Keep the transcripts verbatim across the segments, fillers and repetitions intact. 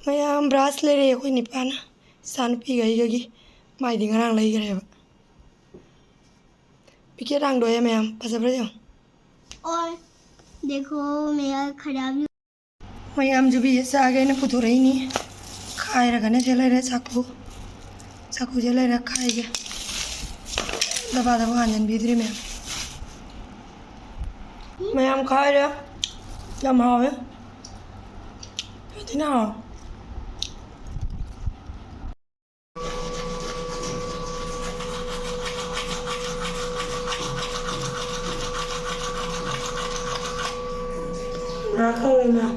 ꯃꯌꯥꯝ, ꯕ꯭ꯔꯥꯁ ꯂꯩꯔꯛꯑꯦ ꯑꯩꯈꯣꯏ ꯅꯤꯄꯥꯅ, ꯏꯆꯥꯅꯨꯄꯤꯒ ꯑꯩꯒꯒꯤ꯫ ꯃꯥꯏꯗꯤ ꯉꯔꯥꯡ ꯂꯩꯈ꯭ꯔꯦꯕ꯫ ꯄꯤꯀꯦꯠ ꯍꯥꯡꯗꯣꯛꯑꯦ ꯃꯌꯥꯝ, ꯐꯖꯕ꯭ꯔꯥ ꯌꯦꯡꯉꯣ꯫ और देखो, मेरा खराब ही ꯃꯌꯥꯝ ꯖꯨꯕꯤꯁꯦ ꯆꯥꯒꯦꯅ ꯄꯨꯊꯣꯔꯛꯏꯅꯤ꯫ ꯈꯥꯏꯔꯒꯅ ꯁꯤ ꯂꯩꯔꯦ ꯆꯥꯛꯀꯨ꯫ ꯆꯥꯛꯀꯨꯁꯦ ꯂꯩꯔꯦ ꯈꯥꯏꯒꯦ꯫ ꯗꯕꯥ ꯗꯕꯥ ꯍꯥꯟꯖꯟꯕꯤꯗ꯭ꯔꯤ ꯃꯌꯥꯝ꯫ ꯃꯌꯥꯝ ꯈꯥꯏꯔꯦ꯫ ꯌꯥꯝ ꯍꯥꯎꯋꯦ꯫ ꯌꯥꯝ ꯊꯤꯅ ꯍꯥꯎꯋꯦ꯫ ꯉꯥ ꯀꯧꯔꯦ ꯉꯥ꯫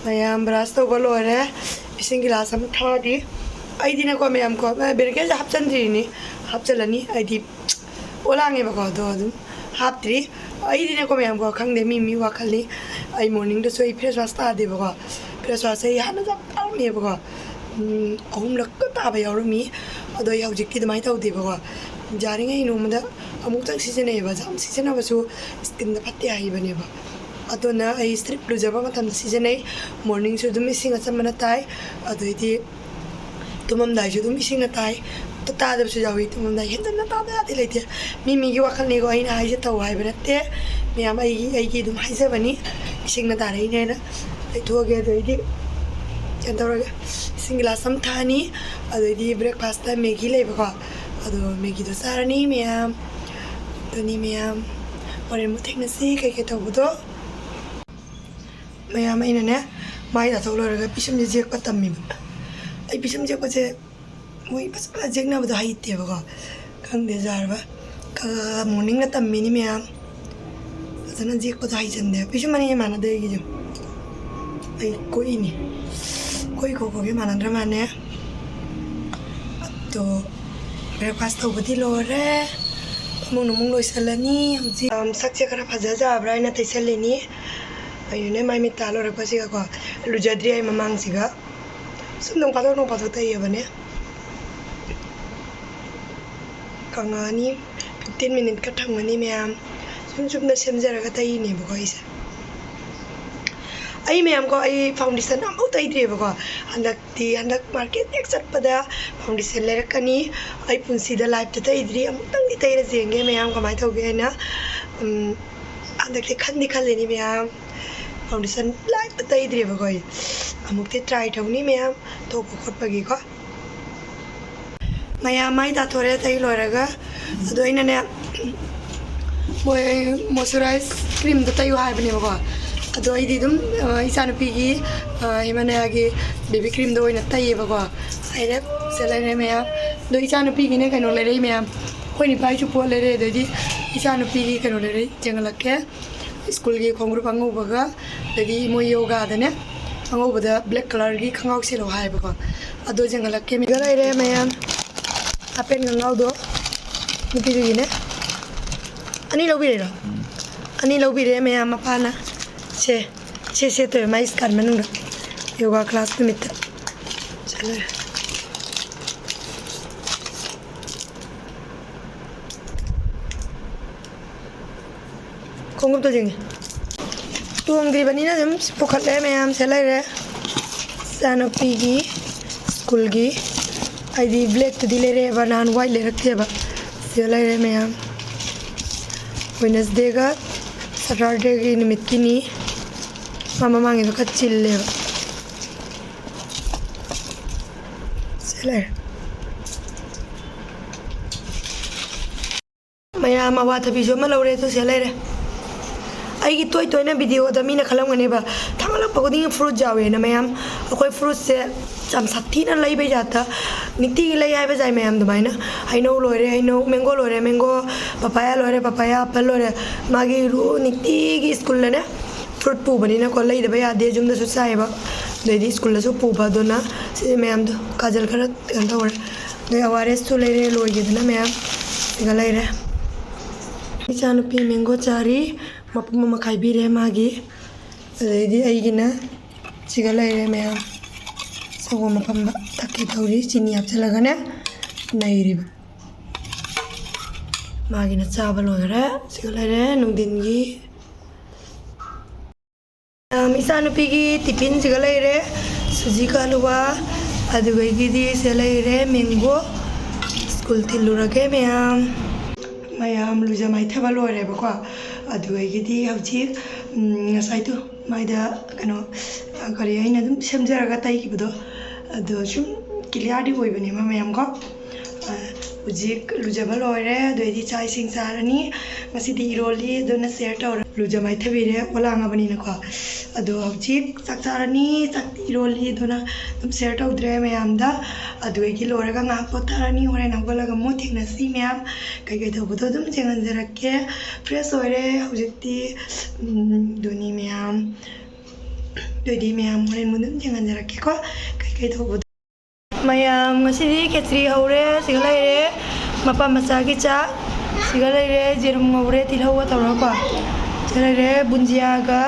ꯃꯌꯥꯝ ꯕ꯭ꯔꯁ ꯇꯧꯕ ꯂꯣꯏꯔꯦ꯫ ꯏꯁꯤꯡ ꯒꯤꯂꯥꯁ ꯑꯃ ꯊꯛꯑꯗꯤ꯫ ꯑꯩꯗꯤꯅꯦꯀꯣ ꯃꯌꯥꯝꯀꯣ, ꯕꯦꯔꯀꯦꯁ ꯍꯥꯞꯆꯤꯟꯗ꯭ꯔꯤꯅꯤ, ꯍꯥꯞꯆꯤꯜꯂꯅꯤ꯫ ꯑꯩꯗꯤ ꯑꯣꯂꯥꯡꯉꯦꯕꯀꯣ, ꯑꯗꯣ ꯑꯗꯨꯝ ꯍꯥꯞꯇ꯭ꯔꯤ꯫ ꯑꯩꯗꯤꯅꯦꯀꯣ ꯃꯌꯥꯝꯀꯣ, ꯈꯪꯗꯦ, ꯃꯤ ꯃꯤ ꯋꯥꯈꯜꯅꯤ꯫ ꯑꯩ ꯃꯣꯔꯅꯤꯡꯗꯁꯨ ꯑꯩ ꯐꯦꯁ ꯋꯥꯁ ꯇꯥꯗꯦꯕꯀꯣ꯫ ꯐꯦꯁ ꯋꯥꯁꯁꯦ ꯑꯩ ꯍꯥꯟꯅꯁꯨ ꯌꯥꯝ ꯇꯥꯔꯝꯃꯦꯕꯀꯣ꯫ ꯎꯝ, ꯑꯍꯨꯝꯂꯛꯀ ꯇꯥꯕ ꯌꯥꯎꯔꯝꯃꯤ꯫ ꯑꯗꯣ ꯑꯩ ꯍꯧꯖꯤꯛꯇꯤ ꯑꯗꯨꯃꯥꯏꯅ ꯇꯧꯗꯦꯕꯀꯣ꯫ ꯌꯥꯔꯤꯉꯩ ꯅꯣꯡꯃꯗ ꯑꯃꯨꯛꯇꯪ ꯁꯤꯖꯤꯟꯅꯩꯌꯦꯕ꯫ ꯌꯥꯝ ꯁꯤꯖꯤꯟꯅꯕꯁꯨ ꯁ꯭ꯀꯤꯟꯗ ꯐꯠꯇꯦ ꯍꯥꯏꯕꯅꯦꯕ꯫ ꯑꯗꯨꯅ ꯑꯩ ꯁ꯭ꯇ꯭ꯔꯤꯞ ꯂꯨꯖꯕ ꯃꯇꯝꯗ ꯁꯤꯖꯤꯟꯅꯩ꯫ ꯃꯣꯔꯅꯤꯡꯁꯨ ꯑꯗꯨꯝ ꯏꯁꯤꯡ ꯑꯆꯝꯕꯅ ꯇꯥꯏ꯫ ꯑꯗꯩꯗꯤ ꯇꯨꯝꯃꯝꯗꯥꯏꯁꯨ ꯑꯗꯨꯝ ꯏꯁꯤꯡꯅ ꯇꯥꯏ꯫ ꯇꯥꯗꯕꯁꯨ ꯌꯥꯎꯏ, ꯇꯨꯝꯃꯝꯗꯥꯏ ꯍꯦꯟꯖꯟꯅ ꯇꯥꯗ ꯌꯥꯗꯦ ꯂꯩꯇꯦ꯫ ꯃꯤ ꯃꯤꯒꯤ ꯋꯥꯈꯜꯅꯤꯀꯣ, ꯑꯩꯅ ꯍꯥꯏꯁꯦ ꯇꯧ ꯍꯥꯏꯕ ꯅꯠꯇꯦ꯫ ꯃꯌꯥꯝ ꯑꯩꯒꯤ, ꯑꯩꯒꯤ ꯑꯗꯨꯝ ꯍꯥꯏꯖꯕꯅꯤ꯫ ꯏꯁꯤꯡꯅ ꯇꯥꯔꯛꯏꯅꯦꯅ ꯂꯩꯊꯣꯛꯑꯒꯦ꯫ ꯑꯗꯩꯗꯤ ꯀꯩꯅꯣ ꯇꯧꯔꯒꯦ, ꯏꯁꯤꯡ ꯒꯤꯂꯥꯁ ꯑꯃ ꯊꯛꯑꯅꯤ꯫ ꯑꯗꯩꯗꯤ ꯕ꯭ꯔꯦꯛꯐꯥꯁꯇ ꯃꯦꯒꯤ ꯂꯩꯕꯀꯣ, ꯑꯗꯣ ꯃꯦꯒꯤꯗꯣ ꯆꯥꯔꯅꯤ ꯃꯌꯥꯝ꯫ ꯑꯗꯨꯅꯤ ꯃꯌꯥꯝ, ꯍꯣꯔꯦꯟ ꯑꯃꯨꯛ ꯊꯦꯡꯅꯁꯤ ꯀꯩꯀꯩ ꯇꯧꯕꯗꯣ꯫ ꯃꯌꯥꯝ, ꯑꯩꯅꯅꯦ ꯃꯥꯏ ꯇꯥꯊꯣꯛ ꯂꯣꯏꯔꯒ ꯄꯤꯁꯨꯝꯁꯦ ꯌꯦꯛꯄ ꯇꯝꯃꯤꯕ꯫ ꯑꯩ ꯄꯤꯁꯨꯝ ꯌꯦꯛꯄꯁꯦ ꯃꯣꯏ ꯐꯖ ꯐꯖ ꯌꯦꯛꯅꯕꯗꯣ ꯍꯩꯇꯦꯕꯀꯣ꯫ ꯈꯪꯗꯦ, ꯌꯥꯔꯕ? ꯃꯣꯔꯅꯤꯡꯅ ꯇꯝꯃꯤꯅꯤ ꯃꯌꯥꯝ꯫ ꯐꯖꯅ ꯌꯦꯛꯄꯗꯣ ꯍꯩꯖꯟꯗꯦ꯫ ꯄꯤꯁꯨꯝ ꯑꯅꯤ ꯃꯥꯟꯅꯗꯦ ꯑꯩꯒꯤꯁꯨ꯫ ꯑꯩ ꯀꯣꯛꯏꯅꯤ꯫ ꯀꯣꯛꯏ ꯀꯣꯛꯄꯒꯤ ꯃꯥꯟꯅꯗ꯭ꯔ ꯃꯥꯟꯅꯦ꯫ ꯑꯗꯣ ꯕ꯭ꯔꯦꯛꯐꯥꯁ ꯇꯧꯕꯗꯤ ꯂꯣꯏꯔꯦ꯫ ꯏꯃꯨꯡ ꯅꯃꯨꯡ ꯂꯣꯏꯁꯜꯂꯅꯤ ꯍꯧꯖꯤꯛ꯫ ꯑꯝ, ꯁꯛꯁꯦ ꯈꯔ ꯐꯖꯖꯕ꯭ꯔꯥ ꯍꯥꯏꯅ ꯇꯩꯁꯜꯂꯤꯅꯤ꯫ ꯀꯩꯅꯣꯅꯦ, ꯃꯥꯏ ꯃꯤꯠ ꯇꯥ ꯂꯣꯏꯔꯛꯄꯁꯤꯒꯀꯣ꯫ ꯂꯨꯖꯗ꯭ꯔꯤ ꯑꯩ ꯃꯃꯥꯡꯁꯤꯒ꯫ ꯁꯨꯝ ꯅꯣꯡ ꯐꯥꯗꯣꯛ ꯅꯣꯡ ꯐꯥꯗꯣꯛ ꯇꯩꯌꯦꯕꯅꯦ꯫ ꯀꯪꯉꯛꯑꯅꯤ꯫ ꯐꯤꯐꯇꯤꯟ ꯃꯤꯅꯤꯠꯀ ꯊꯝꯒꯅꯤ ꯃꯌꯥꯝ꯫ ꯁꯨꯝ ꯆꯨꯝꯅ ꯁꯦꯝꯖꯔꯒ ꯇꯩꯔꯤꯅꯦꯕꯀꯣ ꯑꯩꯁꯦ꯫ ꯑꯩ ꯃꯌꯥꯝꯀꯣ, ꯑꯩ ꯐꯥꯎꯟꯗꯦꯁꯟ ꯑꯃꯐꯥꯎ ꯇꯩꯗ꯭ꯔꯤꯕꯀꯣ꯫ ꯍꯟꯗꯛꯇꯤ, ꯍꯟꯗꯛ ꯃꯥꯔꯀꯦꯠ ꯍꯦꯛ ꯆꯠꯄꯗ ꯐꯥꯎꯟꯗꯦꯁꯟ ꯂꯩꯔꯛꯀꯅꯤ꯫ ꯑꯩ ꯄꯨꯟꯁꯤꯗ ꯂꯥꯏꯐꯇ ꯇꯩꯗ꯭ꯔꯤ, ꯑꯃꯨꯛꯇꯪꯗꯤ ꯇꯩꯔ ꯌꯦꯡꯒꯦ ꯃꯌꯥꯝ ꯀꯃꯥꯏꯅ ꯇꯧꯒꯦ ꯍꯥꯏꯅ꯫ ꯎꯝ, ꯍꯟꯗꯛꯇꯤ ꯈꯟꯗꯤ ꯈꯜꯂꯤꯅꯤ ꯃꯌꯥꯝ꯫ ꯐꯥꯎꯟꯗꯦꯁꯟ ꯂꯥꯏꯐꯇ ꯇꯩꯗ꯭ꯔꯤꯕꯀꯣ ꯑꯩ꯫ ꯑꯃꯨꯛꯇꯤ ꯇ꯭ꯔꯥꯏ ꯇꯧꯅꯤ ꯃꯌꯥꯝ, ꯊꯣꯛꯄ ꯈꯣꯠꯄꯒꯤꯀꯣ꯫ ꯃꯌꯥꯝ ꯃꯥꯏ ꯇꯥꯊꯣꯔꯦ ꯇꯩ ꯂꯣꯏꯔꯒ꯫ ꯑꯗꯣ ꯑꯩꯅꯅꯦ, ꯃꯣꯏ ꯃꯣꯏꯆꯔꯥꯏꯁ ꯀ꯭ꯔꯤꯝꯗꯣ ꯇꯩꯌꯨ ꯍꯥꯏꯕꯅꯦꯕꯀꯣ꯫ ꯑꯗꯣ ꯑꯩꯗꯤ ꯑꯗꯨꯝ, ꯑ, ꯏꯆꯥꯅꯨꯄꯤꯒꯤ, ꯑ, ꯍꯤꯃꯥꯂꯌꯥꯒꯤ ꯕꯦꯕꯤ ꯀ꯭ꯔꯤꯝꯗꯣ ꯑꯣꯏꯅ ꯇꯩꯌꯦꯕꯀꯣ꯫ ꯍꯥꯏꯔꯦ, ꯁꯦ ꯂꯩꯔꯦ ꯃꯌꯥꯝ꯫ ꯑꯗꯣ ꯏꯆꯥꯅꯨꯄꯤꯒꯤꯅꯦ ꯀꯩꯅꯣ ꯂꯩꯔꯛꯏ ꯃꯌꯥꯝ꯫ ꯑꯩꯈꯣꯏ ꯅꯨꯄꯥꯒꯤꯁꯨ ꯄꯣꯠ ꯂꯩꯔꯛꯑꯦ, ꯑꯗꯩꯗꯤ ꯏꯆꯥꯅꯨꯄꯤꯒꯤ ꯀꯩꯅꯣ ꯂꯩꯔꯛꯏ, ꯌꯦꯡꯍꯜꯂꯛꯀꯦ꯫ ꯁ꯭ꯀꯨꯜꯒꯤ ꯈꯣꯡꯒ꯭ꯔꯨꯞ ꯑꯉꯧꯕꯒ, ꯑꯗꯒꯤ ꯃꯣꯏ ꯌꯣꯒꯥꯗꯅꯦ ꯑꯉꯧꯕꯗ ꯕ꯭ꯂꯦꯛ ꯀꯂꯔꯒꯤ ꯈꯣꯡꯒ꯭ꯔꯥꯎ ꯁꯦꯠꯂꯣ ꯍꯥꯏꯌꯦꯕꯀꯣ꯫ ꯑꯗꯣ ꯌꯦꯡꯍꯜꯂꯛꯀꯦ꯫ ꯃꯤꯒ ꯂꯩꯔꯦ ꯃꯌꯥꯝ꯫ ꯍꯥꯞ ꯄꯦꯟ ꯈꯣꯡꯒ꯭ꯔꯥꯎꯗꯣ ꯅꯨꯄꯤꯗꯨꯒꯤꯅꯦ꯫ ꯑꯅꯤ ꯂꯧꯕꯤꯔꯦꯔꯣ? ꯑꯅꯤ ꯂꯧꯕꯤꯔꯦ ꯃꯌꯥꯝ ꯃꯄꯥꯅ꯫ ꯁꯦ, ꯁꯦ ꯁꯦꯠꯇꯣꯏꯕ ꯃꯥꯏ ꯁ꯭ꯀꯥꯔꯠ ꯃꯅꯨꯡꯗ ꯌꯣꯒꯥ ꯀ꯭ꯂꯥꯁ ꯅꯨꯃꯤꯠꯇ꯫ ꯆꯠꯂꯦ꯫ ꯈꯣꯡꯎꯞꯇꯣ ꯌꯦꯡꯉꯦ꯫ ꯇꯣꯡꯗ꯭ꯔꯤꯕꯅꯤꯅ ꯑꯗꯨꯝ ꯄꯨꯈꯠꯂꯦ ꯃꯌꯥꯝꯁꯦ ꯂꯩꯔꯦ꯫ ꯏꯆꯥꯅꯨꯄꯤꯒꯤ ꯁ꯭ꯀꯨꯜꯒꯤ, ꯑꯩꯗꯤ ꯕ꯭ꯂꯦꯛꯇꯨꯗꯤ ꯂꯩꯔꯛꯑꯦꯕ, ꯅꯍꯥꯟ ꯋꯥꯏꯠ ꯂꯩꯔꯛꯇꯦꯕ꯫ ꯁꯤꯗ ꯂꯩꯔꯦ ꯃꯌꯥꯝ꯫ ꯋꯦꯅꯁꯗꯦꯒ ꯁꯇꯔꯗꯦꯒꯤ ꯅꯨꯃꯤꯠꯀꯤꯅꯤ꯫ ꯃꯥ ꯃꯃꯥꯡꯒꯤꯗꯣ ꯈꯔ ꯆꯤꯜꯂꯦꯕ꯫ ꯁꯤ ꯂꯩꯔꯦ꯫ ꯃꯌꯥꯝ ꯑꯋꯥꯊꯕꯤꯁꯨ ꯑꯃ ꯂꯧꯔꯦ, ꯑꯗꯨ ꯁꯤꯗ ꯂꯩꯔꯦ꯫ ꯑꯩꯒꯤ ꯇꯣꯏ ꯇꯣꯏꯅ ꯚꯤꯗꯤꯑꯣꯗ ꯃꯤꯅ ꯈꯜꯂꯝꯒꯅꯦꯕ, ꯊꯥꯒꯠꯂꯛꯄ ꯈꯨꯗꯤꯡꯒꯤ ꯐ꯭ꯔꯨꯠ ꯌꯥꯎꯋꯦꯅ꯫ ꯃꯌꯥꯝ, ꯑꯩꯈꯣꯏ ꯐ꯭ꯔꯨꯠꯁꯦ ꯌꯥꯝ ꯁꯥꯊꯤꯅ ꯂꯩꯕ ꯌꯥꯗ, ꯅꯨꯡꯇꯤꯒꯤ ꯂꯩ ꯍꯥꯏꯕ ꯌꯥꯏ ꯃꯌꯥꯝ ꯑꯗꯨꯃꯥꯏꯅ꯫ ꯍꯩꯅꯧ ꯂꯣꯏꯔꯦ, ꯍꯩꯅꯧ, ꯃꯦꯡꯒꯣ ꯂꯣꯏꯔꯦ, ꯃꯦꯡꯒꯣ, ꯄꯄꯥꯌꯥ ꯂꯣꯏꯔꯦ, ꯄꯄꯥꯌꯥ, ꯑꯦꯄꯜ ꯂꯣꯏꯔꯦ꯫ ꯃꯥꯒꯤ ꯔꯨ-, ꯅꯨꯡꯇꯤꯒꯤ ꯁ꯭ꯀꯨꯜꯗꯅꯦ ꯐ꯭ꯔꯨꯠ ꯄꯨꯕꯅꯤꯅꯀꯣ, ꯂꯩꯗꯕ ꯌꯥꯗꯦ, ꯌꯨꯝꯗꯁꯨ ꯆꯥꯏꯌꯦꯕ꯫ ꯑꯗꯩꯗꯤ ꯁ꯭ꯀꯨꯜꯗꯁꯨ ꯄꯨꯕ, ꯑꯗꯨꯅ ꯁꯤ ꯃꯌꯥꯝꯗꯣ ꯀꯥꯖꯜ ꯈꯔ ꯀꯩꯅꯣ ꯇꯧꯔꯦ꯫ ꯑꯗꯩ ꯑꯣ ꯑꯥꯔ ꯑꯦꯁꯁꯨ ꯂꯩꯔꯦ, ꯂꯣꯏꯈꯤꯗꯅ ꯃꯌꯥꯝ ꯁꯤꯒ ꯂꯩꯔꯦ꯫ ꯏꯆꯥꯅꯨꯄꯤ ꯃꯦꯡꯒꯣ ꯆꯥꯔꯤ, ꯃꯄꯨꯝ ꯑꯃ ꯈꯥꯏꯕꯤꯔꯦ ꯃꯥꯒꯤ꯫ ꯑꯗꯩꯗꯤ ꯑꯩꯒꯤꯅ ꯁꯤꯒ ꯂꯩꯔꯦ ꯃꯌꯥꯝ꯫ ꯁꯪꯒꯣꯝ ꯑꯐꯝꯕ ꯊꯛꯀꯦ ꯇꯧꯔꯤ, ꯆꯤꯅꯤ ꯍꯥꯞꯆꯤꯜꯂꯒꯅꯦ ꯅꯩꯔꯤꯕ꯫ ꯃꯥꯒꯤꯅ ꯆꯥꯕ ꯂꯣꯏꯈꯔꯦ꯫ ꯁꯤꯒ ꯂꯩꯔꯦ ꯅꯨꯡꯊꯤꯟꯒꯤ꯫ ꯑꯝ, ꯏꯆꯥꯅꯨꯄꯤꯒꯤ ꯇꯤꯐꯤꯟꯁꯤꯒ ꯂꯩꯔꯦ, ꯁꯨꯖꯤ ꯀꯥꯂꯨꯋꯥ, ꯑꯗꯨꯗꯒꯤꯗꯤ ꯁꯤꯗ ꯂꯩꯔꯦ ꯃꯦꯡꯒꯣ꯫ ꯁ꯭ꯀꯨꯜ ꯊꯤꯜꯂꯨꯔꯒꯦ ꯃꯌꯥꯝ꯫ ꯃꯌꯥꯝ ꯂꯨꯖ ꯃꯥꯏꯊꯕ ꯂꯣꯏꯔꯦꯕꯀꯣ꯫ ꯑꯗꯨꯗꯒꯤꯗꯤ ꯍꯧꯖꯤꯛ, ꯎꯝ, ꯉꯁꯥꯏꯗꯣ ꯃꯥꯏꯗ ꯀꯩꯅꯣ, ꯑ, ꯀꯔꯤ, ꯑꯩꯅ ꯑꯗꯨꯝ ꯁꯦꯝꯖꯔꯒ ꯇꯩꯈꯤꯕꯗꯣ, ꯑꯗꯣ ꯁꯨꯝ ꯀ꯭ꯂꯤꯌꯥꯔꯗꯤ ꯑꯣꯏꯕꯅꯦꯕ ꯃꯌꯥꯝꯀꯣ꯫ ꯑ, ꯍꯧꯖꯤꯛ ꯂꯨꯖꯕ ꯂꯣꯏꯔꯦ, ꯑꯗꯨꯗꯩꯗꯤ ꯆꯥꯛ ꯏꯁꯤꯡ ꯆꯥꯔꯅꯤ꯫ ꯉꯁꯤꯗꯤ ꯏꯔꯣꯜꯂꯤ, ꯑꯗꯨꯅ ꯁꯤꯌꯔ ꯇꯧꯔꯦ꯫ ꯂꯨꯖ ꯃꯥꯏꯊꯕꯤꯔꯦ, ꯑꯣꯂꯥꯡꯉꯕꯅꯤꯅꯀꯣ꯫ ꯑꯗꯣ ꯍꯧꯖꯤꯛ ꯆꯥꯛ ꯆꯥꯔꯅꯤ, ꯆꯥꯛꯇꯤ ꯏꯔꯣꯜꯂꯤ, ꯑꯗꯨꯅ ꯑꯗꯨꯝ ꯁꯤꯌꯔ ꯇꯧꯗ꯭ꯔꯦ ꯃꯌꯥꯝꯗ꯫ ꯑꯗꯨꯗꯒꯤ ꯂꯣꯏꯔꯒ ꯉꯥꯏꯍꯥꯛ ꯄꯣꯊꯥꯔꯅꯤ, ꯍꯣꯔꯦꯟ ꯍꯧꯒꯠꯂꯒ ꯑꯃꯨꯛ ꯊꯦꯡꯅꯁꯤ ꯃꯌꯥꯝ꯫ ꯀꯩꯀꯩ ꯇꯧꯕꯗꯣ ꯑꯗꯨꯝ ꯌꯦꯡꯍꯟꯖꯔꯛꯀꯦ꯫ ꯐ꯭ꯔꯦꯁ ꯑꯣꯏꯔꯦ ꯍꯧꯖꯤꯛꯇꯤ꯫ ꯎꯝ, ꯑꯗꯨꯅꯤ ꯃꯌꯥꯝ꯫ ꯑꯗꯨꯗꯤ ꯃꯌꯥꯝ ꯍꯣꯔꯦꯟ ꯑꯗꯨꯝ ꯌꯦꯡꯍꯟꯖꯔꯛꯀꯦꯀꯣ, ꯀꯩꯀꯩ ꯇꯧꯕꯗꯣ꯫ ꯃꯌꯥꯝ, ꯉꯁꯤꯗꯤ ꯈꯦꯆ꯭ꯔꯤ ꯍꯧꯔꯦ꯫ ꯁꯤꯒ ꯂꯩꯔꯦ ꯃꯄꯥ ꯃꯆꯥꯒꯤ ꯆꯥꯛ, ꯁꯤꯒ ꯂꯩꯔꯦ ꯌꯦꯔꯨꯝ ꯉꯧꯔꯦ ꯇꯤꯜꯍꯧꯒ ꯇꯧꯔꯒꯀꯣ, ꯁꯤꯒ ꯂꯩꯔꯦ ꯕꯨꯟꯖꯤꯌꯥꯒ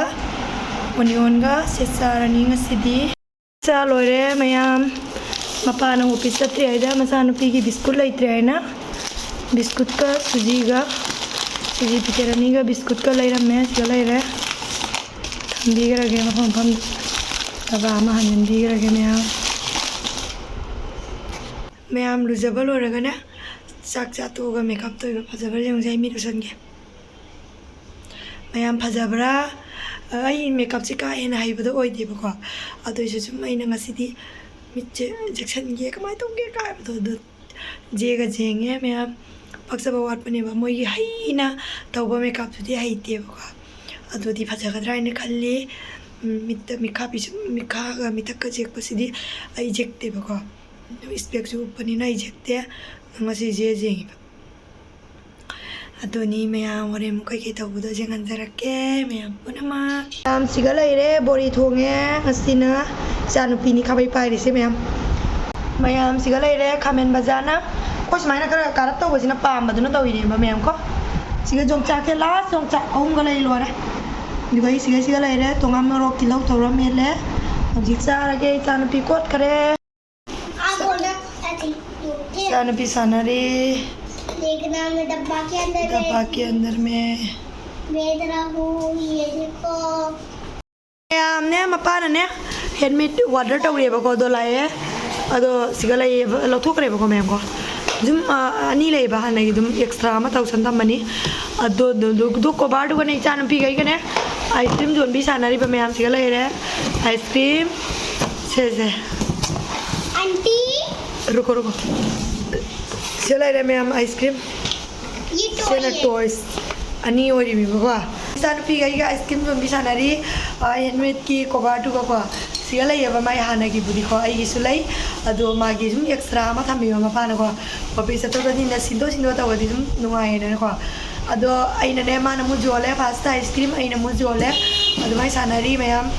ꯑꯣꯅꯤꯌꯣꯟꯒ ꯁꯦ ꯆꯥꯔꯅꯤ ꯉꯁꯤꯗꯤ꯫ ꯆꯥ ꯂꯣꯏꯔꯦ ꯃꯌꯥꯝ꯫ ꯃꯄꯥꯅ ꯑꯣꯐꯤꯁ ꯆꯠꯇ꯭ꯔꯤ ꯍꯥꯏꯗ ꯃꯆꯥꯅꯨꯄꯤꯒꯤ ꯕꯤꯁꯀꯨꯠ ꯂꯩꯇ꯭ꯔꯦ ꯍꯥꯏꯅ ꯕꯤꯁꯀꯨꯠꯀ ꯁꯨꯖꯤꯒ ꯁꯨꯖꯤ ꯄꯤꯀꯦꯠ ꯑꯅꯤꯒ ꯕꯤꯁꯀꯨꯠꯀ ꯂꯩꯔꯝꯃꯦ꯫ ꯁꯤꯗ ꯂꯩꯔꯦ, ꯊꯝꯕꯤꯈ꯭ꯔꯒꯦ ꯃꯐꯝ ꯃꯐꯝꯗ꯫ ꯇꯕꯥ ꯑꯃ ꯍꯟꯖꯤꯟꯕꯤꯈ꯭ꯔꯒꯦ ꯃꯌꯥꯝ꯫ ꯃꯌꯥꯝ ꯂꯨꯖꯕ ꯂꯣꯏꯔꯒꯅꯦ, ꯆꯥꯛ ꯆꯥ ꯇꯣꯛꯑꯒ ꯃꯦꯀꯞ ꯇꯧꯕ ꯐꯖꯕ꯭ꯔꯥ ꯌꯦꯡꯉꯨꯁꯦ꯫ ꯑꯩ ꯃꯤꯠ ꯎꯁꯟꯒꯦ꯫ ꯃꯌꯥꯝ ꯐꯖꯕ꯭ꯔꯥ? ꯑꯩ ꯃꯦꯀꯞꯁꯦ ꯀꯥ ꯍꯦꯟꯅ ꯍꯩꯕꯗꯣ ꯑꯣꯏꯗꯦꯕꯀꯣ꯫ ꯑꯗꯨ ꯑꯣꯏꯁꯨ ꯁꯨꯝ ꯑꯩꯅ ꯉꯁꯤꯗꯤ ꯃꯤꯠꯁꯦ ꯌꯦꯛꯁꯟꯒꯦ, ꯀꯃꯥꯏꯅ ꯇꯧꯒꯦ ꯀꯥꯏꯕꯗꯣ ꯑꯗꯨ ꯌꯦꯛꯑ ꯌꯦꯡꯉꯦ ꯃꯌꯥꯝ꯫ ꯄꯛꯆꯕ ꯋꯥꯠꯄꯅꯦꯕ꯫ ꯃꯣꯏꯒꯤ ꯍꯩꯅ ꯇꯧꯕ ꯃꯦꯀꯞꯇꯨꯗꯤ ꯍꯩꯇꯦꯕꯀꯣ꯫ ꯑꯗꯨꯗꯤ ꯐꯖꯒꯗ꯭ꯔꯥ ꯍꯥꯏꯅ ꯈꯜꯂꯤ꯫ ꯎꯝ, ꯃꯤꯠꯇ ꯃꯤꯠꯈꯥ ꯄꯤꯁꯨꯝ-, ꯃꯤꯠꯈꯥꯒ ꯃꯤꯊꯛꯀ ꯌꯦꯛꯄꯁꯤꯗꯤ ꯑꯩ ꯌꯦꯛꯇꯦꯕꯀꯣ꯫ ꯏꯁꯄꯦꯛꯁꯨ ꯎꯞꯄꯅꯤꯅ ꯑꯩ ꯌꯦꯛꯇꯦ꯫ ꯉꯁꯤ ꯖꯦ ꯌꯦꯡꯉꯤꯕ꯫ ꯑꯗꯨꯅꯤ ꯃꯌꯥꯝ, ꯍꯣꯔꯦꯟ ꯑꯃꯨꯛ ꯀꯩꯀꯩ ꯇꯧꯕꯗꯣ ꯌꯦꯡꯍꯟꯖꯔꯛꯀꯦ ꯃꯌꯥꯝ ꯄꯨꯝꯅꯃꯛ꯫ ꯃꯌꯥꯝ, ꯁꯤꯒ ꯂꯩꯔꯦ, ꯕꯣꯔꯤ ꯊꯣꯡꯉꯦ ꯉꯁꯤꯅ꯫ ꯏꯆꯥꯅꯨꯄꯤꯅꯤ ꯈꯥꯕꯩ ꯄꯥꯏꯔꯤꯁꯦ ꯃꯌꯥꯝ꯫ ꯃꯌꯥꯝ, ꯁꯤꯒ ꯂꯩꯔꯦ, ꯈꯥꯃꯦꯟ ꯕꯖꯥꯔꯅ꯫ ꯑꯩꯈꯣꯏ ꯁꯨꯃꯥꯏꯅ ꯈꯔ ꯀꯥꯔꯞ ꯇꯧꯕꯁꯤꯅ ꯄꯥꯝꯕꯗꯨꯅ ꯇꯧꯔꯤꯅꯦꯕ ꯃꯌꯥꯝ ꯀꯣ꯫ ꯁꯤꯒ ꯌꯣꯡꯆꯥꯛꯁꯦ, ꯂꯥꯁ ꯌꯣꯡꯆꯥꯛ ꯑꯍꯨꯝꯒ ꯂꯩ ꯂꯣꯏꯔꯦ꯫ ꯑꯗꯨꯒ ꯑꯩ ꯁꯤꯒ, ꯁꯤꯒ ꯂꯩꯔꯦ, ꯇꯣꯉꯥꯟ ꯃꯣꯔꯣꯛ ꯇꯤꯜꯍꯧ ꯇꯧꯔ ꯃꯦꯠꯂꯦ꯫ ꯍꯧꯖꯤꯛ ꯆꯥꯔꯒꯦ, ꯏꯆꯥꯅꯨꯄꯤ ꯀꯣꯠꯈꯔꯦ꯫ देखो ना, ऐसे। इच्छा नबी सानरी। देखना, मैं डब्बा के अंदर है। डब्बा के अंदर में। मैं इधर हूँ, ये देखो। ꯃꯌꯥꯝꯅꯦ, ꯃꯄꯥꯅꯅꯦ, ꯍꯦꯟꯃꯦꯗ ꯑꯣꯔꯗꯔ ꯇꯧꯔꯦꯕꯀꯣ, ꯑꯗꯣ ꯂꯥꯛꯑꯦ꯫ ꯑꯗꯣ ꯁꯤꯒ ꯂꯩꯌꯦꯕ, ꯂꯧꯊꯣꯛꯈ꯭ꯔꯦꯕꯀꯣ ꯃꯌꯥꯝꯀꯣ꯫ ꯑꯗꯨꯝ, ꯑ, ꯑꯅꯤ ꯂꯩꯕ ꯍꯥꯟꯅꯒꯤ, ꯑꯗꯨꯝ ꯑꯦꯛꯁꯇ꯭ꯔꯥ ꯑꯃ ꯇꯧꯁꯟ ꯊꯝꯕꯅꯤ꯫ ꯑꯗꯣ, ꯑꯗꯨ, ꯑꯗꯨ, ꯑꯗꯨ ꯀꯣꯕꯥꯔꯗꯨꯒꯅꯦ, ꯏꯆꯥꯅꯨꯄꯤꯈꯩꯒꯅꯦ, ꯑꯥꯏꯁ ꯀ꯭ꯔꯤꯝ ꯌꯣꯟꯕꯤ ꯁꯥꯟꯅꯔꯤꯕ ꯃꯌꯥꯝꯁꯤꯒ ꯂꯩꯔꯦ꯫ ꯑꯥꯏꯁ ꯀ꯭ꯔꯤꯝ ꯁꯦ, ꯁꯦ꯫ आंटी। रुको, रुको। ꯁꯤꯗ ꯂꯩꯔꯦ ꯃꯌꯥꯝ, ꯑꯥꯏꯁ ꯀ꯭ꯔꯤꯝ꯫ ये ꯁꯤꯅ टॉय है। ꯇꯣꯏꯁ ꯑꯅꯤ ꯑꯣꯏꯔꯤꯕꯀꯣ꯫ ꯏꯆꯥꯅꯨꯄꯤꯒ ꯑꯩꯒ ꯑꯥꯏꯁ ꯀ꯭ꯔꯤꯝ ꯌꯣꯟꯕꯤ ꯁꯥꯟꯅꯔꯤ꯫ ꯑꯥ, ꯍꯦꯟꯃꯦꯗꯀꯤ ꯀꯣꯕꯥꯔꯗꯨꯒꯀꯣ꯫ ꯁꯤꯒ ꯂꯩꯌꯦꯕ ꯃꯥꯏ ꯍꯥꯟꯅꯒꯤꯕꯨꯗꯤꯀꯣ, ꯑꯩꯒꯤꯁꯨ ꯂꯩ꯫ ꯑꯗꯣ ꯃꯥꯒꯤ ꯁꯨꯝ ꯑꯦꯛꯁꯇ꯭ꯔꯥ ꯑꯃ ꯊꯝꯕꯤꯕ ꯃꯄꯥꯅꯀꯣ꯫ ꯑꯣꯐꯤꯁ ꯆꯠꯊꯣꯛ ꯆꯠꯁꯤꯟꯗ ꯁꯤꯟꯗꯣꯛ ꯁꯤꯟꯗꯣꯛ ꯇꯧꯕꯗꯤ ꯁꯨꯝ ꯅꯨꯡꯉꯥꯏꯌꯦꯅꯀꯣ꯫ ꯑꯗꯣ ꯑꯩꯅꯅꯦ, ꯃꯥꯅ ꯑꯃꯨꯛ ꯌꯣꯜꯂꯦ, ꯐꯥꯔꯁꯇ ꯑꯥꯏꯁ ꯀ꯭ꯔꯤꯝ, ꯑꯩꯅ ꯑꯃꯨꯛ ꯌꯣꯜꯂꯦ꯫ ꯑꯗꯨꯃꯥꯏꯅ ꯁꯥꯟꯅꯔꯤ ꯃꯌꯥꯝ꯫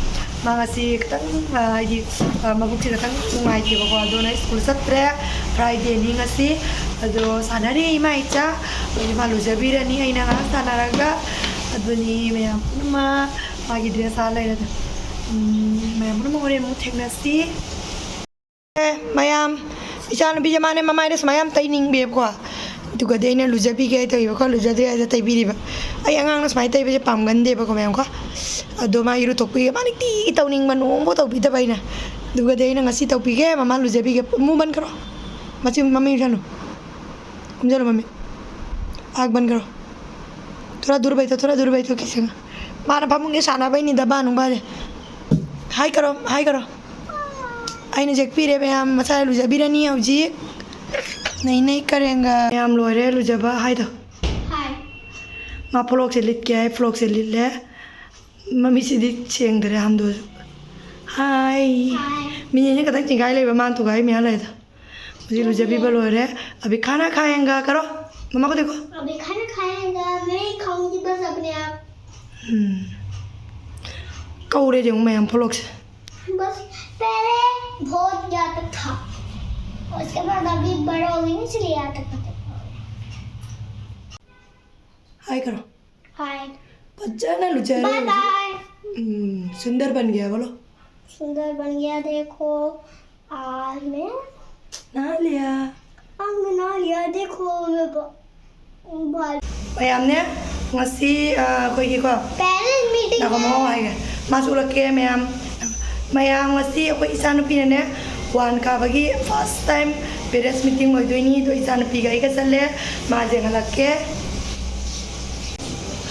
ꯃꯥ ꯉꯁꯤ ꯈꯤꯇꯪ, ꯑ, ꯍꯥꯏꯗꯤ, ꯑ, ꯃꯕꯨꯛꯁꯦ ꯈꯤꯇꯪ ꯅꯨꯡꯉꯥꯏꯇꯦꯕꯀꯣ, ꯑꯗꯨꯅ ꯁ꯭ꯀꯨꯜ ꯆꯠꯇ꯭ꯔꯦ꯫ ꯐ꯭ꯔꯥꯏꯗꯦꯅꯤ ꯉꯁꯤ꯫ ꯑꯗꯣ ꯁꯥꯟꯅꯔꯤ ꯏꯃꯥ ꯏꯆꯥ꯫ ꯍꯧꯖꯤꯛ ꯃꯥ ꯂꯨꯖꯕꯤꯔꯅꯤ ꯑꯩꯅ ꯉꯥꯏꯍꯥꯛ ꯁꯥꯟꯅꯔꯒ꯫ ꯑꯗꯨꯅꯤ ꯃꯌꯥꯝ ꯄꯨꯝꯅꯃꯛ ꯃꯥꯒꯤ ꯗ꯭ꯔꯦꯁ ꯁꯥ ꯂꯩꯔꯦ꯫ ꯎꯝ, ꯃꯌꯥꯝ ꯄꯨꯝꯅꯃꯛ ꯍꯣꯔꯦꯟ ꯑꯃꯨꯛ ꯊꯦꯡꯅꯁꯤ꯫ ꯑꯦ, ꯃꯌꯥꯝ, ꯏꯆꯥꯅꯨꯄꯤꯁꯦ ꯃꯥꯅꯦ ꯃꯃꯥꯏꯗ ꯁꯨꯃꯥꯏꯅ ꯌꯥꯝ ꯇꯩꯅꯤꯡꯕꯦꯕꯀꯣ꯫ ꯑꯗꯨꯒꯗꯤ ꯑꯩꯅ ꯂꯨꯖꯕꯤꯒꯦ ꯇꯧꯕꯀꯣ, ꯂꯨꯖꯗ꯭ꯔꯤ ꯍꯥꯏꯗ ꯇꯩꯕꯤꯔꯤꯕ꯫ ꯑꯩ ꯑꯉꯥꯡꯅ ꯁꯨꯃꯥꯏꯅ ꯇꯩꯕꯁꯦ ꯄꯥꯝꯒꯟꯗꯦꯕꯀꯣ ꯃꯌꯥꯝꯀꯣ꯫ ꯑꯗꯣ ꯃꯥ ꯏꯔꯨ ꯊꯣꯛꯄꯤꯒꯦ, ꯃꯥ ꯅꯨꯡꯇꯤꯒꯤ ꯇꯧꯅꯤꯡꯕ, ꯅꯣꯡꯐꯥꯎ ꯇꯧꯕꯤꯗꯕ ꯑꯩꯅ꯫ ꯑꯗꯨꯒꯗꯤ ꯑꯩꯅ ꯉꯁꯤ ꯇꯧꯕꯤꯒꯦ, ꯃꯃꯥ ꯂꯨꯖꯕꯤꯒꯦ꯫ ꯃꯨ ꯕꯟ ꯈꯔꯣ꯫ ꯃꯆꯤꯟ ꯃꯃꯤꯡ ꯁꯥꯅꯨ꯫ ꯈꯨꯝꯖꯜꯂꯨ ꯃꯃꯤꯡ꯫ ꯑꯥꯛ ꯕꯟ ꯈꯔꯣ꯫ ꯊꯣꯔꯥ ꯗꯨꯔ ꯕꯩꯊꯣ, ꯊꯣꯔꯥ ꯗꯨꯔ ꯕꯩꯊꯣ ꯀꯤꯁꯤꯡ꯫ ꯃꯥꯅ ꯐꯃꯨꯡꯒꯤ ꯁꯥꯟꯅꯕꯩꯅꯤꯗ, ꯕꯥ ꯅꯨꯡꯕꯥꯁꯦ꯫ ꯍꯥꯏ ꯀꯔꯣ, ꯍꯥꯏ ꯀꯔꯣ꯫ ꯑꯩꯅ ꯌꯦꯛꯄꯤꯔꯦ ꯃꯌꯥꯝ, ꯃꯁꯥ ꯂꯨꯖꯕꯤꯔꯅꯤ ꯍꯧꯖꯤꯛ꯫ ꯅꯩ ꯅꯩ ꯀꯔꯦꯡꯒ꯫ ꯃꯌꯥꯝ ꯂꯣꯏꯔꯦ ꯂꯨꯖꯕ ꯍꯥꯏꯗꯣ꯫ ꯍꯥꯏ꯫ ꯃꯥ ꯐ꯭ꯂꯣꯛꯁꯦ ꯂꯤꯠꯀꯦ ꯍꯥꯏ, ꯐ꯭ꯂꯣꯛꯁꯦ ꯂꯤꯠꯂꯦ꯫ ꯃꯃꯤꯠꯁꯤꯗꯤ ꯁꯦꯡꯗꯔꯦ ꯍꯥꯝꯗꯣꯁꯨ꯫ ꯍꯥꯏ꯫ ꯍꯥꯏ꯫ ꯃꯤꯅꯤꯠꯁꯦ ꯈꯛꯇꯪ ꯆꯤꯡꯈꯥꯏ ꯂꯩꯕ, ꯃꯥꯅ ꯊꯨꯒꯥꯏ ꯃꯌꯥꯝ ꯂꯩꯗꯣ꯫ ꯍꯧꯖꯤꯛ ꯂꯨꯖꯕꯤꯕ ꯂꯣꯏꯔꯦ꯫ अभी खाना खाएगा करो, मम्मा को देखो। अभी खाना खाएगा, मैं खाऊंगी बस अपने आप। ꯎꯝ꯫ ꯀꯧꯔꯦ ꯌꯦꯡꯉꯨ ꯃꯌꯥꯝ ꯐ꯭ꯂꯣꯛꯁꯦ꯫ बस पहले बहुत ज्यादा था, उसके बाद अभी बड़ा हो गया, इसलिए आता था। हाय करो। हाय। ꯐꯖꯅ ꯂꯨꯖꯔꯦ बाय ꯍꯧꯖꯤꯛ꯫ बाय। ꯎꯝ, सुंदर बन गया बोलो। सुंदर बन गया, देखो। आज मैं नहा लिया। आज मैं नहा लिया, देखो मैं ब- बाल- ꯃꯌꯥꯝꯅꯦ, ꯉꯁꯤ ꯑꯩꯈꯣꯏꯒꯤꯀꯣ, पेरेंट्स मीटिंग ꯅꯥꯀꯣꯡ ꯃꯍꯥꯎ ꯍꯥꯏꯒꯦ꯫ ꯃꯥꯁꯨ ꯎꯠꯂꯛꯀꯦ ꯃꯌꯥꯝ꯫ ꯃꯌꯥꯝ, ꯉꯁꯤ ꯑꯩꯈꯣꯏ ꯏꯆꯥꯅꯨꯄꯤꯅꯅꯦ, ꯋꯥꯟ ꯀꯥꯕꯒꯤ ꯐꯥꯔꯁ ꯇꯥꯏꯝ ꯄꯦꯔꯦꯟꯠꯁ ꯃꯤꯇꯤꯡ ꯑꯣꯏꯗꯣꯏꯅꯤ꯫ ꯑꯗꯣ ꯏꯆꯥꯅꯨꯄꯤꯒ ꯑꯩꯒ ꯆꯠꯂꯦ꯫ ꯃꯥꯁꯦ ꯌꯦꯡꯍꯜꯂꯛꯀꯦ꯫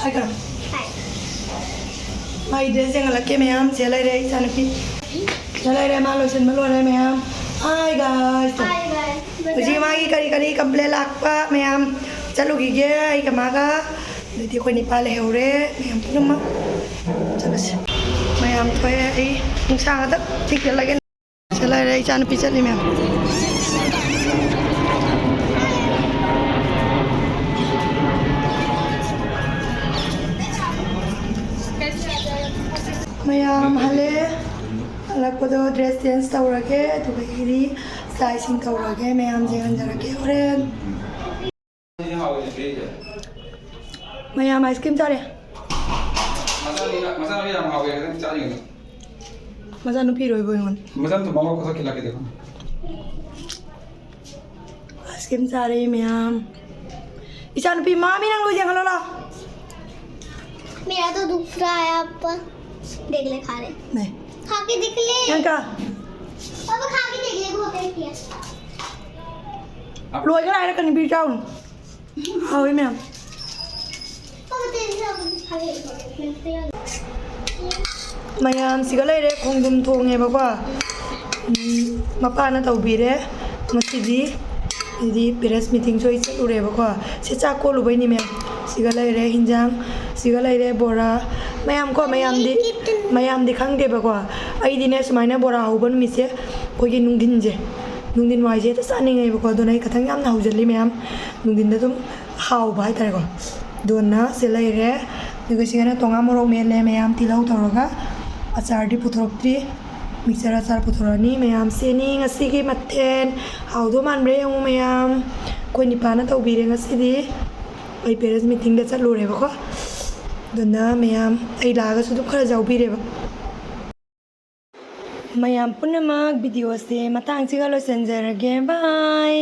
ꯍꯥꯏꯈ꯭ꯔꯣ꯫ ꯃꯥꯒꯤ ꯗ꯭ꯔꯦꯁ ꯌꯦꯡꯍꯜꯂꯛꯀꯦ ꯃꯌꯥꯝ꯫ ꯁꯤꯗ ꯂꯩꯔꯦ ꯏꯆꯥꯅꯨꯄꯤ꯫ ꯁꯤꯗ ꯂꯩꯔꯦ, ꯃꯥ ꯂꯣꯏꯁꯤꯟꯕ ꯂꯣꯏꯔꯦ ꯃꯌꯥꯝ꯫ Hi guys꯫ ꯍꯧꯖꯤꯛ ꯃꯥꯒꯤ ꯀꯔꯤ ꯀꯔꯤ ꯀꯝꯄ꯭ꯂꯦꯟ ꯂꯥꯛꯄ ꯃꯌꯥꯝ ꯆꯠꯂꯨꯈꯤꯒꯦ ꯑꯩꯒ ꯃꯥꯒ꯫ ꯑꯗꯩꯗꯤ ꯑꯩꯈꯣꯏ ꯅꯤꯄꯥ ꯂꯩꯍꯧꯔꯦ ꯃꯌꯥꯝ ꯄꯨꯝꯅꯃꯛ꯫ ꯆꯠꯂꯁꯤ꯫ ꯃꯌꯥꯝ ꯊꯣꯛꯑꯦ꯫ ꯑꯩ ꯅꯨꯡꯁꯥ ꯉꯥꯛꯇ ꯊꯤꯛꯆꯜꯂꯒꯦ꯫ ꯁꯤꯗ ꯂꯩꯔꯦ ꯏꯆꯥꯅꯨꯄꯤ ꯆꯠꯂꯤ ꯃꯌꯥꯝ꯫ ꯃꯌꯥꯝ ꯍꯜꯂꯦ꯫ ꯍꯜꯂꯛꯄꯗꯣ ꯗ꯭ꯔꯦꯁ ꯆꯦꯟꯖ ꯇꯧꯔꯒꯦ, ꯑꯗꯨꯒ ꯑꯩꯗꯤ ꯆꯥꯛ ꯏꯁꯤꯡ ꯇꯧꯔꯒꯦ꯫ ꯃꯌꯥꯝꯁꯦ ꯍꯟꯖꯔꯛꯀꯦ ꯍꯣꯔꯦꯟ꯫ ꯃꯌꯥꯝ ꯑꯥꯏꯁ ꯀ꯭ꯔꯤꯝ ꯆꯥꯔꯦ꯫ ꯃꯆꯥꯅꯨꯄꯤ ꯌꯥꯝ ꯍꯥꯎꯋꯦ, ꯈꯤꯇꯪ ꯆꯥꯅꯤꯡꯉꯦ꯫ ꯃꯆꯥꯅꯨꯄꯤ ꯂꯣꯏꯕ ꯑꯩꯉꯣꯟꯗ꯫ ꯃꯆꯥꯅꯨꯄꯤ ꯃꯃꯥ ꯈꯨꯠꯇ ꯈꯤꯜꯂꯛꯀꯦ ꯇꯧꯕ꯫ ꯑꯥꯏꯁ ꯀ꯭ꯔꯤꯝ ꯆꯥꯔꯦ ꯃꯌꯥꯝ꯫ ꯏꯆꯥꯅꯨꯄꯤ ꯃꯥꯃꯤ ꯅꯪ ꯂꯣꯏ ꯌꯦꯡꯍꯜꯂꯣ ꯂꯥꯎ꯫ मेरा तो दूसरा आया, पापा देख ले, खा ले। नहीं। खा के देख ले। ꯅꯪ ꯀ- पापा खा के देख ले, बहुत टेस्टी है। ꯂꯣꯏꯈ꯭ꯔꯦ ꯍꯥꯏꯔꯛꯀꯅꯤ, ꯄꯤ ꯆꯥꯎꯅ꯫ ꯍꯥꯎꯋꯤ ꯃꯌꯥꯝ꯫ ꯄꯥꯄꯥ तेरे से खा ले। ꯃꯌꯥꯝ ꯁꯤꯒ ꯂꯩꯔꯦ, ꯈꯣꯡꯗ꯭ꯔꯨꯝ ꯊꯣꯡꯉꯦꯕꯀꯣ꯫ ꯎꯝ, ꯃꯄꯥꯅ ꯇꯧꯕꯤꯔꯦ ꯉꯁꯤꯗꯤ꯫ ꯑꯗꯩꯗꯤ ꯄꯦꯔꯦꯟꯠꯁ ꯃꯤꯇꯤꯡꯁꯨ ꯑꯩ ꯆꯠꯂꯨꯔꯦꯕꯀꯣ꯫ ꯁꯤ ꯆꯥꯛ ꯀꯣꯠꯂꯨꯕꯩꯅꯤ ꯃꯌꯥꯝ꯫ ꯁꯤꯒ ꯂꯩꯔꯦ ꯍꯤꯟꯖꯥꯡ, ꯁꯤꯒ ꯂꯩꯔꯦ ꯕꯣꯔꯥ꯫ ꯃꯌꯥꯝ ꯀꯣ, ꯃꯌꯥꯝꯗꯤ, ꯃꯌꯥꯝꯗꯤ ꯈꯪꯗꯦꯕꯀꯣ꯫ ꯑꯩꯗꯤꯅꯦ ꯁꯨꯃꯥꯏꯅ ꯕꯣꯔꯥ ꯍꯧꯕ ꯅꯨꯃꯤꯠꯁꯦ ꯑꯩꯈꯣꯏꯒꯤ ꯅꯨꯡꯊꯤꯟꯁꯦ, ꯅꯨꯡꯊꯤꯟ ꯋꯥꯏꯁꯦ ꯍꯦꯛꯇ ꯆꯥꯅꯤꯡꯉꯦꯕꯀꯣ, ꯑꯗꯨꯅ ꯑꯩ ꯈꯤꯇꯪ ꯌꯥꯝꯅ ꯍꯧꯖꯜꯂꯤ ꯃꯌꯥꯝ, ꯅꯨꯡꯊꯤꯟꯗ ꯑꯗꯨꯝ ꯍꯥꯎꯕ ꯍꯥꯏꯇꯥꯔꯦꯀꯣ꯫ ꯑꯗꯨꯅ ꯁꯤ ꯂꯩꯔꯦ꯫ ꯑꯗꯨꯒ ꯁꯤꯒꯅ ꯇꯣꯉꯥꯟ ꯃꯣꯔꯣꯛ ꯃꯦꯠꯂꯦ ꯃꯌꯥꯝ, ꯇꯤꯜꯍꯧ ꯇꯧꯔꯒ꯫ ꯑꯆꯥꯔꯗꯤ ꯄꯨꯊꯣꯔꯛꯇ꯭ꯔꯤ, ꯃꯤꯛꯆꯔ ꯑꯆꯥꯔ ꯄꯨꯊꯣꯔꯛꯑꯅꯤ ꯃꯌꯥꯝ꯫ ꯁꯤꯅꯤ ꯉꯁꯤꯒꯤ ꯃꯊꯦꯜ꯫ ꯍꯥꯎꯗꯧ ꯃꯥꯟꯕ꯭ꯔꯥ ꯌꯦꯡꯉꯨ ꯃꯌꯥꯝ꯫ ꯑꯩꯈꯣꯏ ꯅꯤꯄꯥꯅ ꯇꯧꯕꯤꯔꯦ ꯉꯁꯤꯗꯤ꯫ ꯑꯩ ꯄꯦꯔꯦꯟꯁ ꯃꯤꯇꯤꯡꯗ ꯆꯠꯂꯨꯔꯦꯕꯀꯣ꯫ ꯑꯗꯨꯅ ꯃꯌꯥꯝ ꯑꯩ ꯂꯥꯛꯑꯒꯁꯨ ꯑꯗꯨꯝ ꯈꯔ ꯌꯥꯎꯕꯤꯔꯦꯕ꯫ ꯃꯌꯥꯝ ꯄꯨꯝꯅꯃꯛ, ꯚꯤꯗꯤꯑꯣꯁꯦ ꯃꯇꯥꯡꯁꯤꯒ ꯂꯣꯏꯁꯤꯟꯖꯔꯒꯦ꯫ ꯕꯥꯏ꯫